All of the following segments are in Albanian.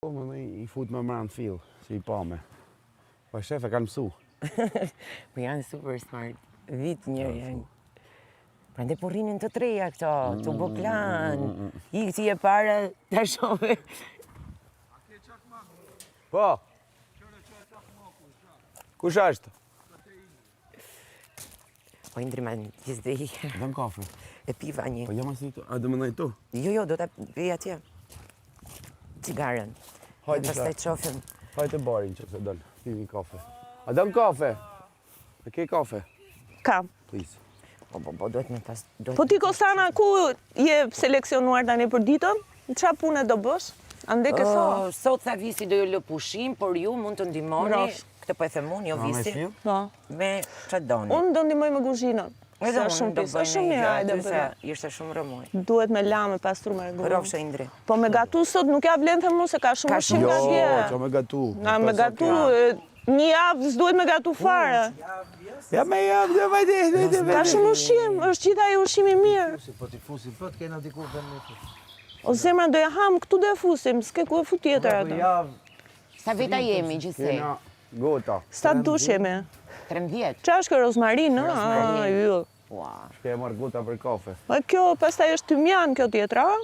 Po, më në i fut më mranë fill, si i pame. Po shef e kanë mësu. Po janë super smart. Vit njërë janë. Prandaj po rrinin të treja këto, të bë plan. I këti e para, ta shohë. Po. Kush është? Po Indri ma gjithë dhe i. Dëm kafe. E piva një. Po jam asnjë tu. A do më ndaj tu? Jo, jo, do ta pi atje. Cigaren. Hajde. Pastaj të shohim. Hajde barin që se dal. Pimi kafe. A dëm kafe? A ke kafe? Kam. Please. Po, po, po, duhet me pas... Duhet Po ti Kostana, ku je seleksionuar tani për ditën? Ça pune do bësh? A ndeke Oh, sot? Sot tha Visi do ju lë pushim, por ju mund të ndihmoni, Grosh. këtë po e them unë, jo A, me Visi, fill? Po. me çfarë doni. Unë do ndihmoj me kuzhinën. Edhe Se unë është shumë do pis. bëj Është shumë një mirë, gjë hajde aty se bëjmë. ishte shumë rrëmujë. Duhet me la, me pastru me rregullu. Rrofshe Indri. Po me gatu sot nuk ja vlen them unë se ka shumë Ka ushqim shumë nga Jo, dje. që me gatu. Nga me gatu, e, një javë s'duhet me gatu fare. Ja me javë, dhe vajde, dhe dhe Ka shumë ushqim, është gjithë ai ushqim i mirë. Po t'i fusim, po t'kena diku vend me fut. O zemra do e ham, këtu do e fusim, s'ke ku e fut tjetër Po atë. javë, Sa veta jemi gjithsej? Kena gota. Sa të dush jemi. 13. Qa është kjo rozmarinë, ë? Rozmarinë. Ah, yll. Ua. Ke marrë gota për kafe. Po kjo pastaj është tymjan kjo tjetra, a?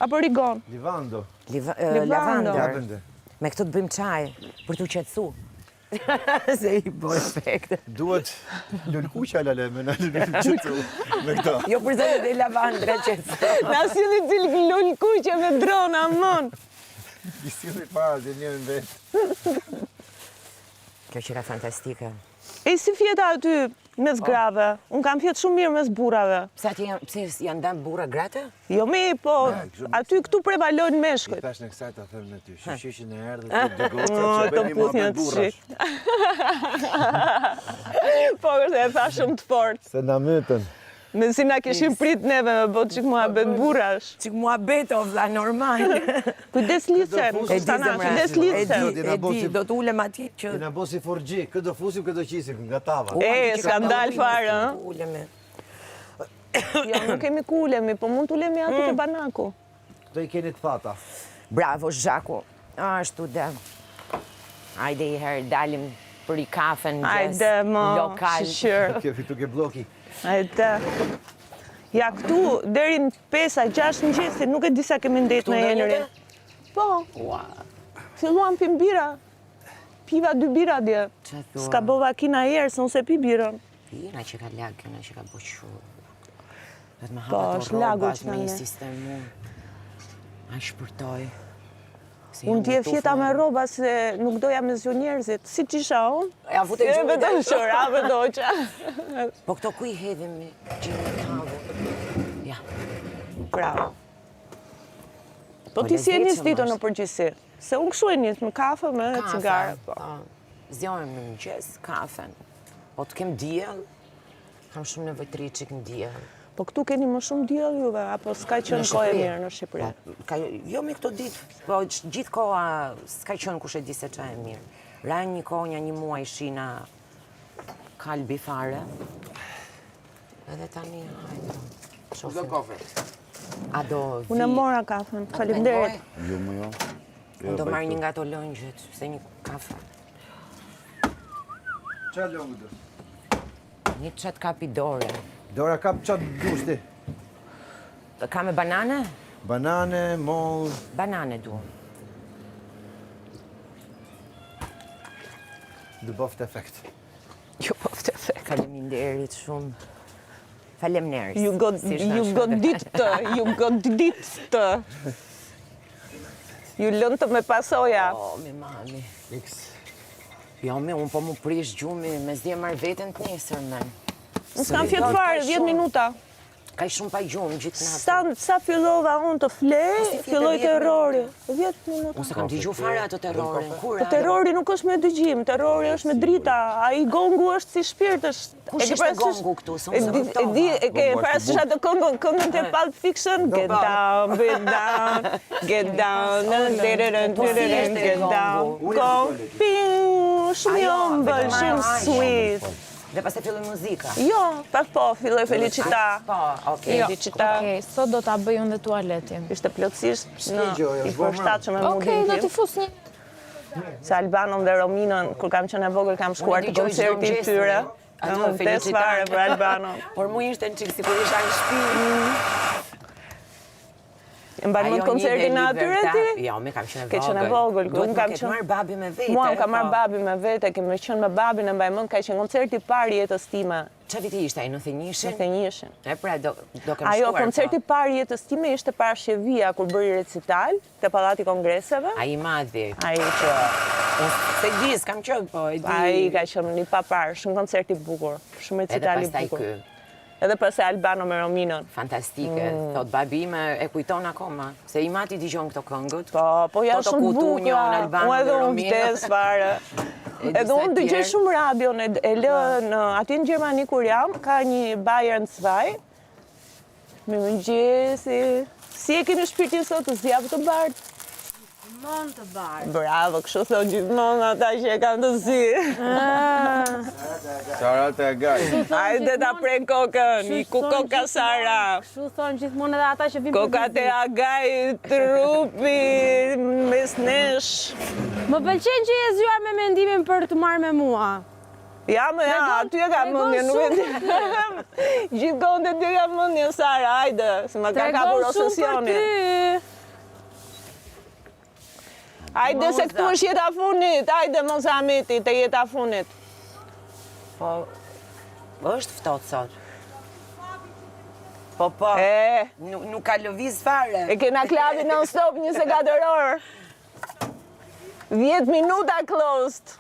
Apo rigon? Livando. Liva, e, Lavandër. lavandër. Lavandër. Me këtë të bëjmë çaj për t'u qetësu. Se i bo efekt. Duhet lulkuqa lale me në lulkuqa me këto. Jo për zëtë dhe lavandra qetësu. Na silli cilë lul kuqe me dron, amon. I silli para dhe njërin vetë. Kjo që ka fantastike. E si fjeta aty mes grave? Unë kam fjetë shumë mirë mes burrave. Pse atje janë, pse janë ndanë burra gratë? Jo mi, po aty këtu prevalojnë I meshkujt. thash në kësaj ta them në ty, shishishin e erdhe të dy goca O, që të bëjmë një puth një muhabet të burrash. shik. Po, është e tha shumë të fort. Se na mytën. Me si na kishin prit neve me bot çik muhabet burrash. Çik muhabet o vlla normal. Kujdes licen, fusim? E di Kostana, zemra. kujdes E licen. di, e di, do të ulem atje që Jena bo si forgji, kë do fusim, kë do qisim, nga tava. E, skandal fare, ë? Ulemi. Jo, nuk kemi ku ulemi, po mund të ulemi aty Mm. ke banaku. Këto i keni të thata. Bravo, Zhaku. Ashtu dhe. Ajde i herë dalim për i kafe në mëngjes. Ajde, mo, Lokal. shyqyr. Kjo fitu ke bloki. Ajde. Ja, këtu, deri në 5 a 6 mëngjesit, nuk e di sa kemi ndejt Këtu me ndonjë Henry. Po. Filluam pim bira. Piva dy bira dje. Qa thua? S'ka bova kina herë, se unë se pi birën. Pi, na që ka lagë, kjo na që ka bo qu. Do të më Po, hapa ato është lagur rrobat që me tani. një sistemu. A shpërtoj. Se Unë jam dje e tufë fjeta me me rroba se nuk doja me zgju njerëzit. Si që isha unë? Ja, fute E, gjumin vetëm ashtu. shorabe doqa. Po këto ku i hedhim gjini kavu? Ja. Bravo. Po Po, ti si e nis lezetshëm ditën në është. përgjithësi? Se unë kështu e nis me kafe, me Kafe, cigare, po. Zgjohem në mëngjes, kafen. Po të kem diell, kam shumë nevojë të rri çik në diell. Po këtu keni më shumë diell juve apo s'ka qenë Në kohë e Shqipëri. mirë në Shqipëri? Po, ka, jo me këto ditë, po që- gjithë koha s'ka qenë kush e di se qa e mirë. Ra një kohë, një një muaj shina kalbi fare. Edhe tani, hajde. Do Shohim. kafe. A do vi? Unë e mora kafen. Faleminderit. Jo, më jo. Unë do marr një nga ato lëngjet, se një kafe. Qa lëngë do? Një çat kapi dore. Dora kap qa dush ti? Ka me banane? Banane, moll, Banane du. Dë bëft efekt. Ju bëft efekt. Faleminderit shumë. Faleminderit. Ju god, si është ju ashtu. godit të, ju godit të. Ju lënë të me pasoja. O, mi mami. X. Jo, mi, unë po mu prish gjumi, me zi e marr veten të nesërmen. Unë s'kam fjetë fare, 10 minuta. Ka shumë pa gjumë gjithë natën. Sa, sa fillova unë të flej, Po si fjete filloi 10 terrori. 10 minuta. Unë s'e kam dëgju fare atë terrorin. Kur? Po terrori nuk është me dëgjim, terrori është me drita. Ai gongu është si shpirt, është. Kush e ke ishte parasysh- gongu këtu, se unë E s'e di, e kuptova. di, e ke Gongu është parasysh atë këngën, këngën të Pulp Fiction? Get down, get down, get down, dereren, Po si dereren, ishte get gongu? down. Gong, ping, shumë i Ajo, ëmbël, vetëm ajo shumë aq. sweet. Dhe pastaj filloi muzika. Jo, pas po, filloi Felicita. Po, okej. Jo. Felicita. Okej, sot do ta bëj unë dhe tualetin. Ishte plotësisht në i përshtatshëm me Okej, moodin do tim. t'i fus një. Se Albanon dhe Rominën, kur kam qenë e vogël, kam shkuar Unë te dëgjoj çdo koncerti i mëngjes, tyre. Ato Unë vdes Felicita. fare për Albanon. Por mu ishte një çik sikur isha në shtëpi. E mban mend Ajo koncertin një e atyre libertà- ti? Jo, me kam qenë e vogël. Ke qenë e vogël, Duhet unë kam më ketë qenë marrë babi me vete. Mua më ka marrë po. babi me vete, kemi qenë me babin e mbaj mend, ka qenë koncerti i parë i jetës time, Çfarë viti ishte ai 91-shin? 91-shin. E pra, do, do kem Ajo shkuar. koncerti i po. parë i jetës time ishte Parashqevia kur bëri recital te Pallati i Kongreseve. Ai i madhi. Ai që Unë se di, s'kam qenë, po e di. ai ka qenë i paparë, shumë koncert i bukur, shumë Edhe recital i pastaj bukur. ky. Edhe pastaj Albano me Rominën. Fantastike, Mm. thot babi ime e kujton akoma, se i mati dëgjon këto këngët. Po, po janë Toto shumë të Cutugno, bukura. Albano Unë edhe dhe unë Romina. vdes fare. E Edhe disa unë dëgjoj tjerë. shumë radion, e, e lë në atje në Gjermani kur jam, ka një Bayern 2. Mirëmëngjesi. Si e kemi shpirtin sot të zi apo të bardhë? Gjithmonë të bardhë. Bravo, kështu thonë gjithmonë ata që e kanë të zi. Sara të agaj. Hajde ta pren kokën, i ku koka Sara. Kështu thonë gjithmonë edhe ata që vinë për Koka te vizitë. agaj, trupi, mes nesh. Më pëlqen që je zgjuar me mendimin për të marrë me mua. Ja, më ja, Tregon- aty e ka tregon mendjen, nuk e di. Gjithkohën te ty e ka mendjen, Sara, hajde, se më ka Tregon kapur shumë për obsesioni. ty. Hajde se këtu është jeta funit, hajde mos Ameti, te jeta funit. Po, është ftohtë sot. Po, po, E, nuk, nuk ka lëviz fare. e kena klubin non stop 24 orë. 10 minuta closed.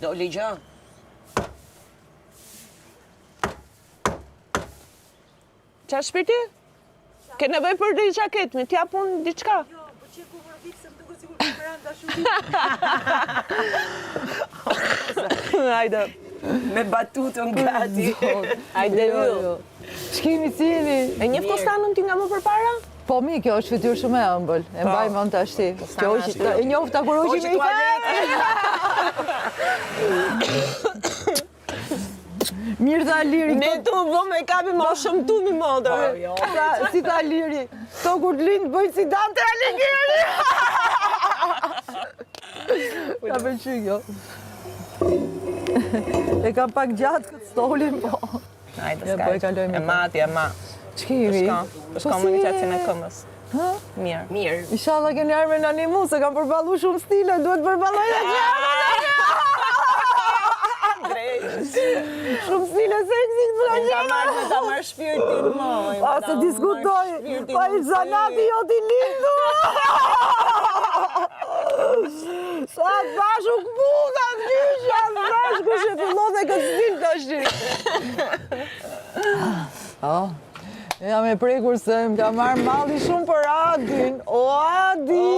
Do ligjë. Qa shpirti? Ke nevojë për një xhaket, mi t'jap unë diçka. Jo, po që ku më se më duket sikur kam rënë dashuri. Hajde. Me batutën gati. Hajde Jo, ju. jo. Ç'kemi si jeni? E njeh Kostanën ti nga më përpara? Po mi, kjo është fytyrë shumë e ëmbël. E mbaj mend tashti. Kjo është e njofta kur hoqi Hoqi me tualetin. Mirë tha Liri, Ne tu bë me kapi ma u shëmtu mi motër. Jo. tha, si tha Liri, to kur të lind bëjnë si Dante Alighieri. Ka pëlqy kjo. E kam pak gjatë këtë stolin, po. Hajde, Ja, s'ka. po e kaloj me E mati, e ma. Ç'kemi? Shko, po shko Po me si një je? qatësin e këmbës. Mirë. Mirë. Inshallah keni ardhur me na nimu, se kam përballu shumë stile, duhet përballoj dhe Shumë stile seksi këtu ka Ta qenë. marrë me ta marrë shpirtin moj. Pa se diskutoj, pa i zanati jo t'i lindu. Sa të bash u këputa, gjysha, thash, kush e fillon dhe këtë stil tash. Oh, jam e prekur se më ka marrë malli shumë për Adin. O, Adi!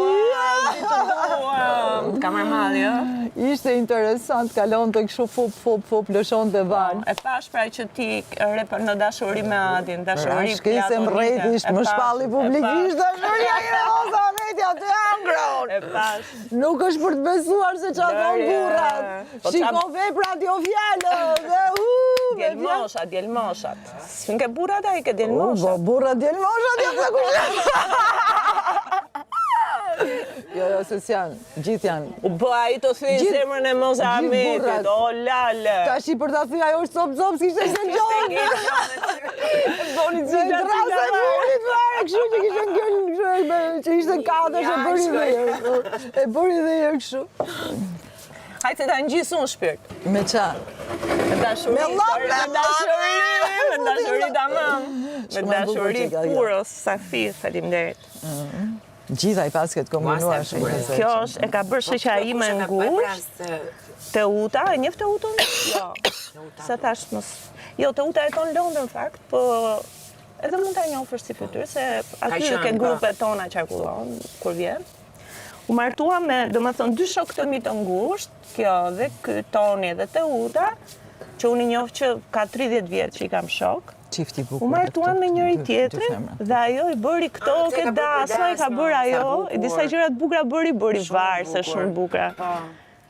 Ka marrë malli, ë? Ishte interesant, kalonte kështu fup, fup, fup, lëshonte val. E pash pra që ti rep në dashuri me Adin, dashuri Shkej se më rreti, ishte më shpalli publikisht dashuria ime Moza Ahmeti aty jam grown. E pash. Nuk është për të besuar se qa thonë Lëre. burrat. Po qa- Shiko veprat, jo fjalët. Dhe u, me fjalë. Djelmoshat, djelmoshat. S'fin ke burrat ai ke U, bo, djelmoshat. burrat djelmoshat, jo se kush janë. Jo, jo, se s'janë, gjithë janë. U bë ai të thyej Gjithë- zemrën e Moza gjithë Ahmetit, burrat. o lale. Tashi për ta thy, ajo është cop cop, s'kishte se gjonë. Boni Në cila drasa e fundit fare, kështu që kishte ngel, kështu e me- që ishte katësh e bëri dhe herë. E bëri dhe herë kështu. Hajde ta ngjis unë shpirt. Me qa? Me dashuri, Me llap, me me dashuri, me dashuri tamam. Me Shumë e bukur dashuri që ka kjo. puro, safi, faleminderit. Gjitha i pas këtë kombinuar Ua, sa shumë. e bukur. Kjo është, e ka bërë shoqja ime e ngushtë, Teuta, e njeh Teutën? Jo. Se thash mos. Jo, Teuta jeton në Londër në fakt, po edhe mund ta njohësh si fytyrë se aty qenë, ke po. grupet tona qarkullon kur vjen. U martua me, domethënë, dy shokë të mi të ngushtë, kjo dhe ky Toni dhe Teuta, që unë i njoh që ka 30 vjet që i kam shok. Çifti i bukur. U martuan me njëri tjetrin dhe ajo i bëri këto Ah, këtë ke e ka bërë për dasma i ka dasmë, bërë sa ajo, bukur. e disa gjëra të bukura bëri, bëri Shumë varse bukur. shumë bukura. Po.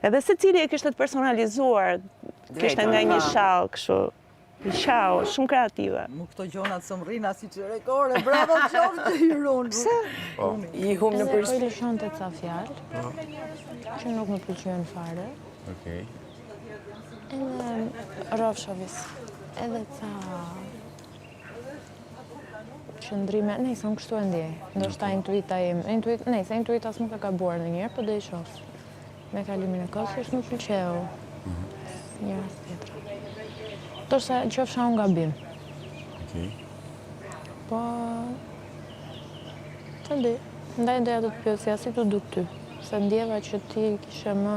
Edhe secili e kishte të personalizuar. Kishte nga një shall kështu. I qau, shumë kreative. Mu këto gjonat s'më rrinë as i çerek ore, bravo qoftë që i runë. Pse? Po. I hum në Edhe po i përshtypje. lëshonte ca fjalë, që nuk më pëlqyen fare. Okej. Edhe rrofshovis, edhe ca qëndrime, nejse unë kështu e ndjej. Ndoshta intuita ime, intuit, nejse intuita s'më ka gabuar ndonjëherë, po do i shoh. Me kalimin e kohës nuk pëlqeu. Mhm. Njëra as tjetra. Ndoshta qofsha unë gabim. Okej. Po të di. Ndaj doja të të pyesja si t'u duk ty. Se ndjeva që ti kishe më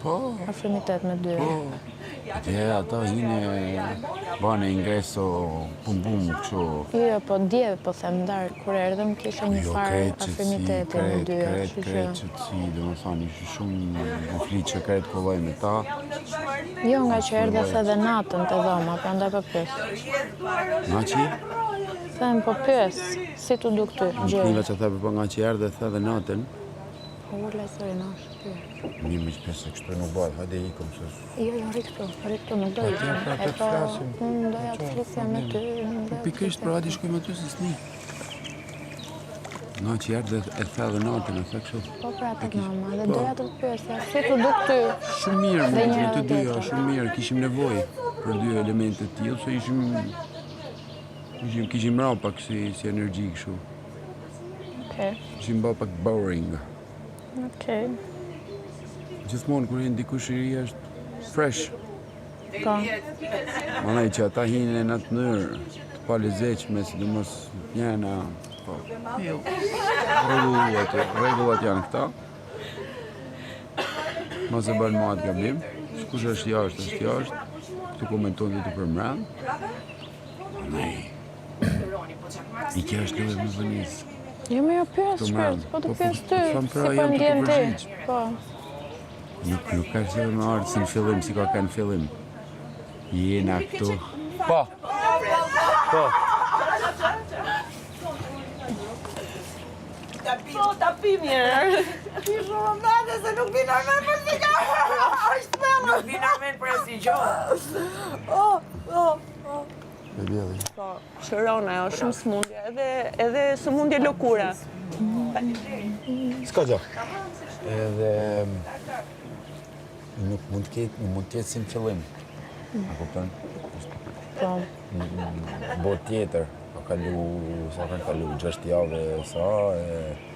po. afrimitet me dy. Po. Dje ata hinë banë ingreso pum pum kështu. Jo, po dje po them ndarë kur erdhëm kishe një Jo, farë krejt qetësi, afrimiteti me krejt, dy, krejt, kështu që krejt qetësi, domethënë ishe shumë në flitë që krejt kollaj me ta. Jo, nga që erdhe the dhe natën te dhoma, prandaj po pyes. Nga që? Them po pyes, si t'u duk ty, Nuk gjëja. nga që the po nga që erdhe the dhe natën. Po ula zërin, o, shpirt. Një më që se kështu nuk bëhet, hajde ikum se... Jo, jo, rri këtu, rri këtu, nuk do Po, ikim. pra, E të po, flasim. unë doja të flisja me ty, unë doja të Pikërisht, flisja. pra hajde shkojmë aty se s'ni. Nga që erdhe e the dhe natën, e the kështu. Po pra te dhoma, dhe Po. doja të të pyesja, si t'u duk ty? Shumë mirë, Dhe më njëra të dhe dyja, tjetra. shumë mirë, kishim nevojë për dy elemente të tillë, se ishim ishim kishim ra pak si si energji kështu. Okej, Ishim ba pak boring. okej. Gjithmonë kur hin dikush i ri është fresh. Po. Mandej që ata hinë në atë mënyrë të palezetshme, sidomos njëna, po. Jo. Rregullat, rregullat janë këta. Mos e bën më atë gabim. Kush është jashtë, është jashtë. Këtu komenton ti për mbrëmë. Nej. I kjo është lojë me vonesë. Jo, më jo pyes, Këtu shpirt, mbrëmë. po të Po, pyes po, ty, po, them si pra, po jam të ndjen ti? përgjigj. Po. Nuk, nuk ka se me ardhë si në fillim, si ka kanë fillim. Jena këtu. Po! Po! Po, ta pi mirë. Ti shumë nate se nuk vin armen për cigare. Është thellë. Nuk vin armen për asnjë gjë. Oh, oh, oh. E bjelli. Po, shëron ajo, shumë sëmundje, edhe, edhe sëmundje lëkure. S'ka gjë. Edhe nuk mund të ketë, nuk mund të jetë si në fillim. A kupton? Po. Botë tjetër. Ka kalu, sa kanë kalu, 6 javë, sa, e...